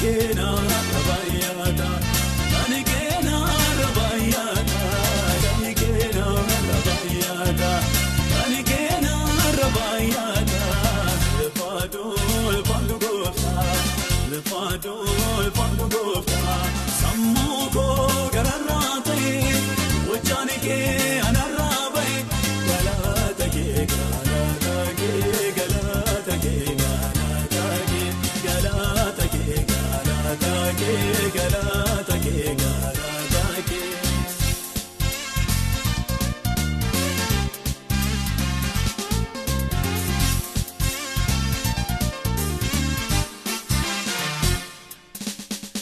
keenarra baay'ata kan keenarra baay'ata kan keenarra baay'ata kan keenarra baay'ata ulfaadhu ulfaadhu gooftaa ulfaadhu ulfaadhu gooftaa sammuu koo gararraa ta'e hojjaan kee anarraa ba'e galata kee galata kee galata kee galata kee galata kee galata kee galata kee galata kee.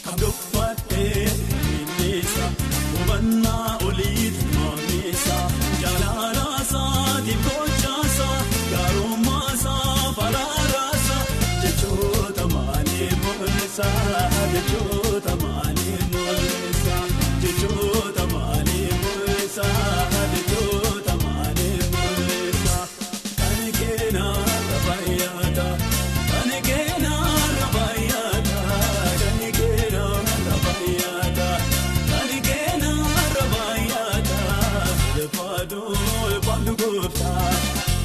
Kan dubbadhee inni hubannaa oliiti maamisa jaalala isaatiif gochaasa gaarummaasa faraaraasa jechoota maaliif mul'isa jechoota maaliif mul'isa jechoota maaliif mul'isa jechoota maaliif mul'isa kan keenarra baay'ata kan keenarra baay'ata kan keenarra baay'ata kan keenarra baay'ata ulfaadhu ulfaadhu gooftaa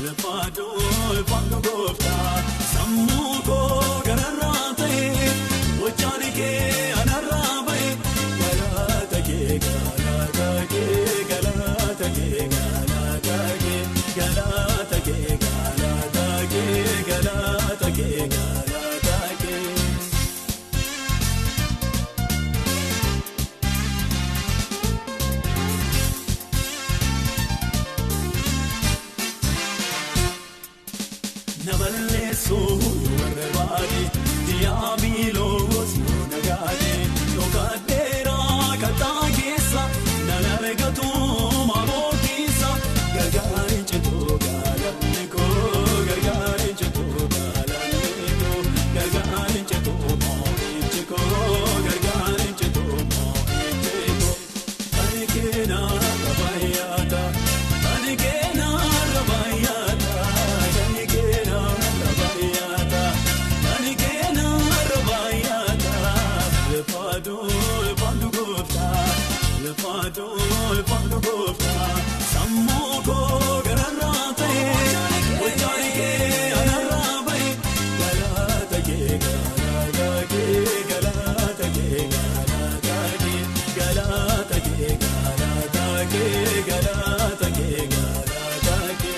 ulfaadhu ulfaadhu gooftaa sammuu koo gararraa ta'e hojjaan kee anarraa ba'e galata kee galata kee galata kee galata kee galata kee galata kee galata kee galata kee. Naballeessuu barbaade diiyaabiloos nagaade dhokadheeraa kattaa keessa nan argatu maaboo keessa gargaarri cituu gaalamni koo gargaarri cituu gaalamni koo gargaarri cituu moo'ichi koo gargaarri cituu moo'ichi koo kan keenarra baay'ata kan keenarra baay'ata kan keenarra baay'ata kan keenarra baay'ata ulfaadhu ulfaadhu gooftaa ulfaadhu ulfaadhu gooftaa sammuu koo gararraa ta'e hojjaan kee anarraa ba'e galata kee galata kee galata kee galata kee galata kee galata kee galata kee galata kee.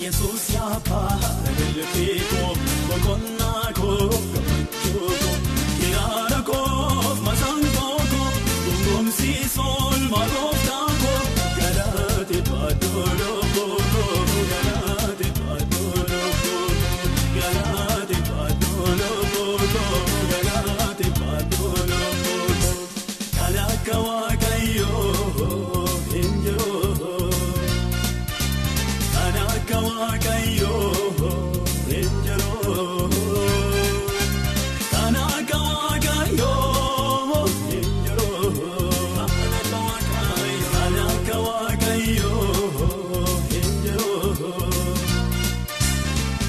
Yesuus yaabaa lafee koo boqonnaa koo gammachuu koo kiraara koo masaan koo gongoomsiisoo olmaa gooftaa koo galaate baaduu lookoo koo galaate baaduu lookoo galaate baaduu lookoo koo galaate baaduu lookoo koo kan akka Waaqayyoo hin jiru. Kan akka Waaqayyoo hin jiru. Kan akka Waaqayyoo hin jiru. Kan akka Waaqayyoo hin jiru.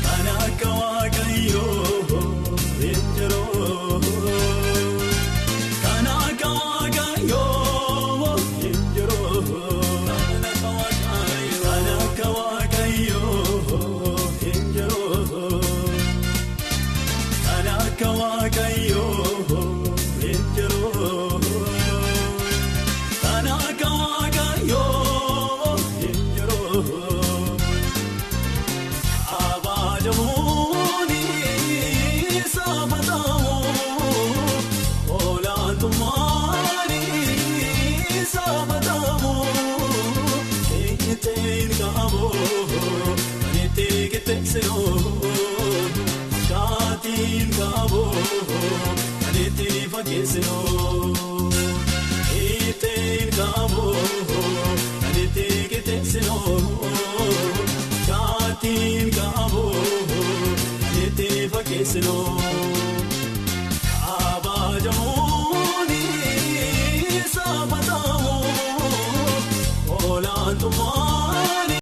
Kan akka Waaqayyoo hin jiru. Kan akka Waaqayyoo hin jiru. Kan akka Waaqayyoo hin jiru. Kan akka Waaqayyoo hin jiru. Kan akka Waaqayyoo hin jiru. Abaajamuuni saafatamu olaantummaani saafatamu ittiin qabu kan itti qixxeessinu kaatiin qabu kan itti fakkeessinu ittiin qabu kan itti qixxeessinu kaatiin qabu kan itti fakkeessinu.